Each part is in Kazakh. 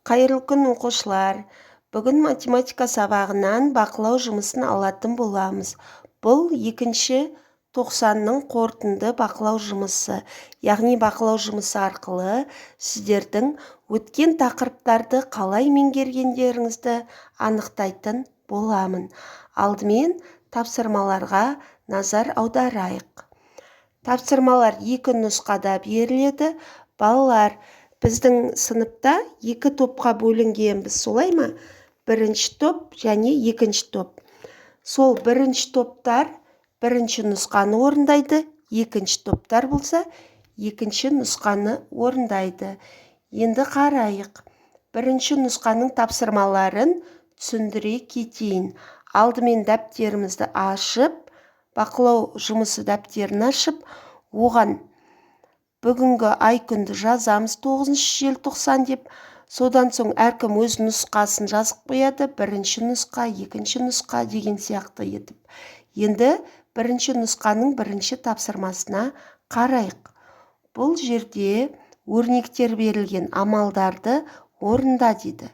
Қайырлы күн, оқушылар! Бүгін математика сабағынан бақылау жұмысын алатын боламыз. Бұл екінші тоқсанның қорытынды бақылау жұмысы. Яғни бақылау жұмысы арқылы сіздердің өткен тақырыптарды қалай меңгергендеріңізді анықтайтын боламын. Алдымен тапсырмаларға назар аударайық. Тапсырмалар екі нұсқада беріледі. Балалар, біздің сыныпта екі топқа бөлінгенбіз, солай ма? Бірінші топ және екінші топ. Сол бірінші топтар бірінші нұсқаны орындайды, екінші топтар болса, екінші нұсқаны орындайды. Енді қарайық. Бірінші нұсқаның тапсырмаларын түсіндіре кетейін. Алдымен дәптерімізді ашып, бақылау жұмысы дәптерін ашып, оған бүгінгі ай күнді жазамыз, 9 желтоқсан деп. Содан соң әркім өз нұсқасын жазып қояды: бірінші нұсқа, екінші нұсқа деген сияқты етіп. Енді бірінші нұсқаның бірінші тапсырмасына қарайық. Бұл жерде өрнектер берілген, амалдарды орында дейді.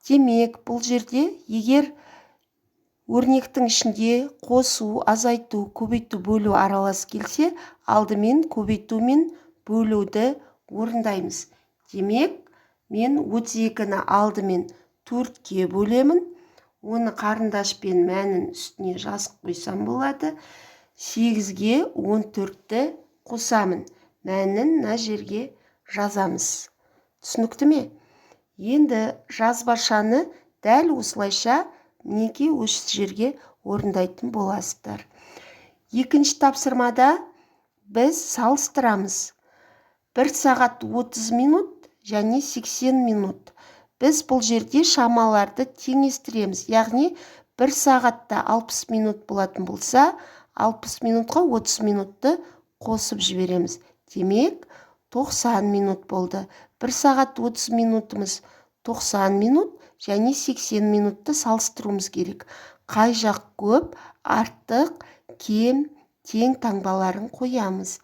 Демек, бұл жерде егер өрнектің ішінде қосу, азайту, көбейту, бөлу аралас келсе, алдымен көбейту мен бөлуді орындаймыз. Демек, мен 32-ні алдымен 4-ке бөлемін. Оны қарындашпен мәнін үстіне жазып қойсам болады. 8-ге 14-ті қосамын, мәнін мына жерге жазамыз. Түсінікті ме? Енді жазбашаны дәл осылайша, мінекей, осы жерге орындайтын боласыздар. Екінші тапсырмада біз салыстырамыз: 1 сағат 30 минут және 80 минут. Біз бұл жерде шамаларды теңестіреміз, яғни 1 сағатта 60 минут болатын болса, 60 минутқа 30 минутты қосып жібереміз. Демек, 90 минут болды. 1 сағат 30 минутымыз 90 минут және 80 минутты салыстыруымыз керек. Қай жақ көп, артық, кем, тең таңбаларын қоямыз.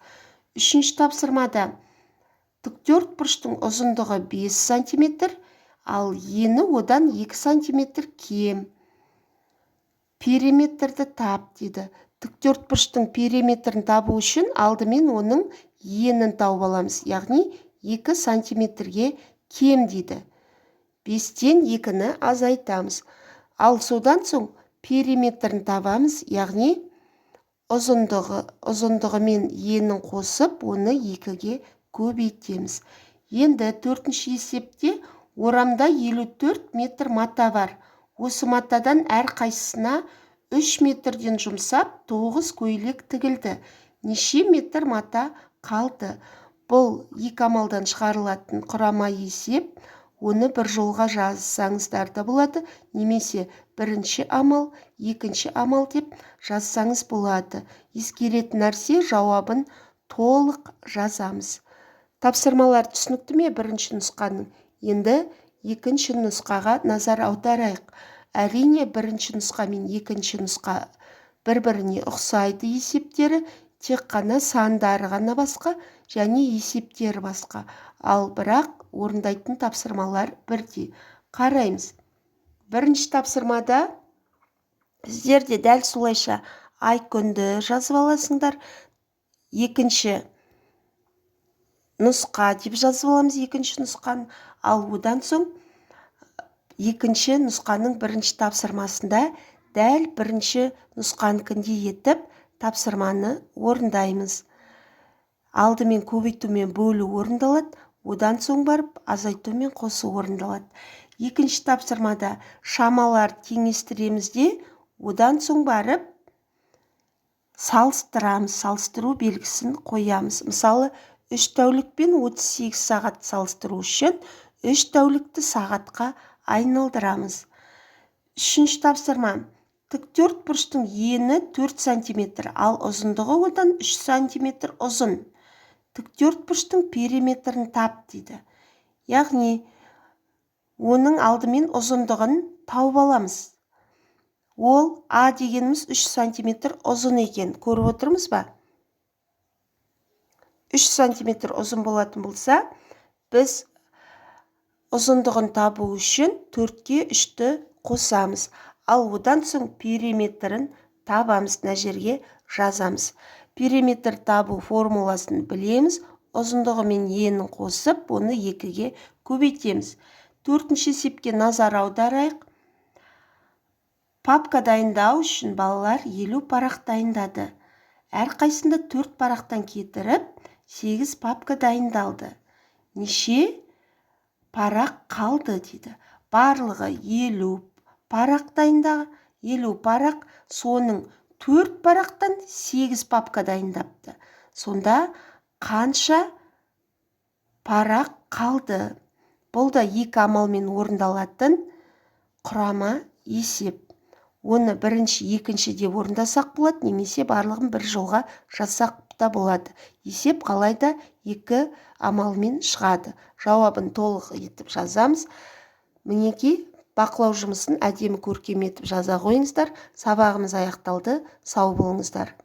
Үшінші тапсырмада тіктөрт бұрыштың ұзындығы 5 сантиметр, ал ені одан 2 сантиметр кем. Периметрді тап дейді. Тіктөрт бұрыштың периметрін табу үшін алдымен оның енін тауып аламыз, яғни 2 сантиметрге кем дейді. 5-тен 2-ні азайтамыз. Ал содан соң периметрін табамыз, яғни ұзындығы мен енін қосып, оны 2-ге көбейтеміз. Енді төртінші есепте орамда 54 метр мата бар. Осы матадан әрқайсысына 3 метрден жұмсап 9 көйлек тігілді. Неше метр мата қалды? Бұл екі амалдан шығарылатын құрама есеп. Оны бір жолға жазсаңыздар да болады немесе бірінші амал, екінші амал деп жазсаңыз болады. Ескеретін нәрсе: жауабын толық жазамыз. Тапсырмалар түсінікті ме бірінші нұсқаның? Енді екінші нұсқаға назар аударайық. Әрине, бірінші нұсқа мен екінші нұсқа бір-біріне ұқсайды есептері, тек қана сандары ғана басқа және есептері басқа. Ал бірақ орындайтын тапсырмалар бірдей. Қараймыз. Бірінші тапсырмада сіздер де дәл солайша ай күнді жазып аласыңдар. Екінші нұсқа деп жазып аламыз екінші нұсқаны. Ал одан соң екінші нұсқаның бірінші тапсырмасында дәл бірінші нұсқаныкіндей етіп тапсырманы орындаймыз. Алдымен көбейту мен бөлу орындалады, одан соң барып азайту мен қосу орындалады. Екінші тапсырмада шамалар теңестіреміз де, одан соң барып салыстырамыз, салыстыру белгісін қоямыз. Мысалы, 3 тәулік пен 38 сағат салыстыру үшін 3 тәулікті сағатқа айналдырамыз. Үшінші тапсырма: тіктөрт бұрыштың ені 4 сантиметр, ал ұзындығы одан 3 сантиметр ұзын. Тіктөрт бұрыштың периметрін тап дейді. Яғни оның алдымен ұзындығын тауып аламыз. Ол а дегеніміз 3 сантиметр ұзын екен, көріп отырмыз ба? 3 сантиметр ұзын болатын болса, біз Ұзындығын табу үшін 4-ке 3-ті қосамыз. Ал одан соң периметрін табамыз, мына жерге жазамыз. Периметр табу формуласын білеміз. Ұзындығы мен енін қосып, оны 2-ге көбейтеміз. Төртінші есепке назар аударайық. Папка дайындау үшін балалар 50 парақ дайындады. Әрқайсында 4 парақтан кетіріп, 8 папка дайындалды. Неше парақ қалды дейді. Барлығы 50 парақ дайындағы, 50 парақ, соның 4 парақтан 8 папка дайындапты. Сонда қанша парақ қалды? Бұл да екі амалмен орындалатын құрама есеп. Оны бірінші, екінші деп орындасақ болады, немесе барлығын бір жолға жазсақ та болады. Есеп қалайда екі амалмен шығады. Жауабын толық етіп жазамыз. Мінекей, бақылау жұмысын әдемі, көркем етіп жаза қойыңыздар. Сабағымыз аяқталды. Сау болыңыздар.